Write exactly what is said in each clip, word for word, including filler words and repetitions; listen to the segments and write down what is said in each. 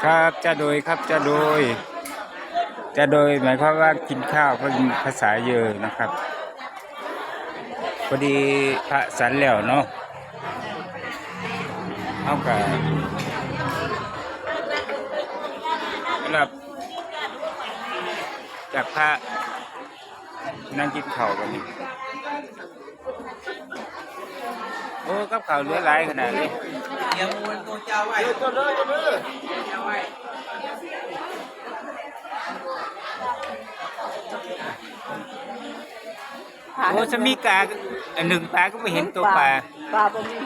ครับ จะโดยครับ จะโดย จะโดยหมายความว่ากินข้าวเป็นภาษาเยอนะครับ พอดีพระฉันแล้วเนาะ เอากะรับจากพระนั่งกินข้าวกันนี่ โอ้ กับข้าวเหลือหลายขนาดนี้ เดี๋ยวมูลตัวเจ้าไว้ โอ้ จะมีกาอันหนึ่งปลาก็ไม่เห็นตัวปลา ปลาบ่มี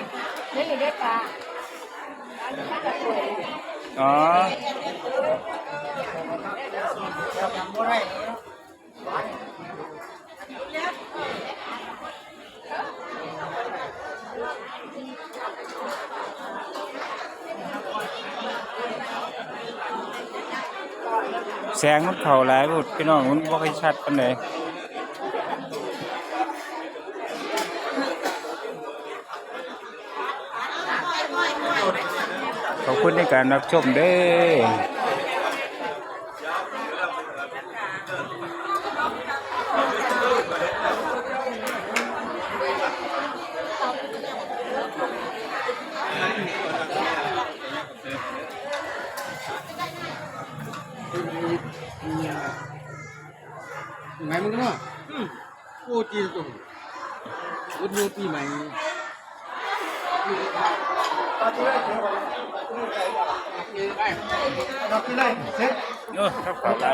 นี่ได้ปลา อ๋อ แสงมันเข้าหลายโพดพี่น้อง มันบ่ค่อยชัดปานใด ขอบคุณในการรับชมเด้อ ไงมึงเนาะ อืม โอ้ จีนตัว รถยูปีใหม่ โอ้ ครับ ขอบใจ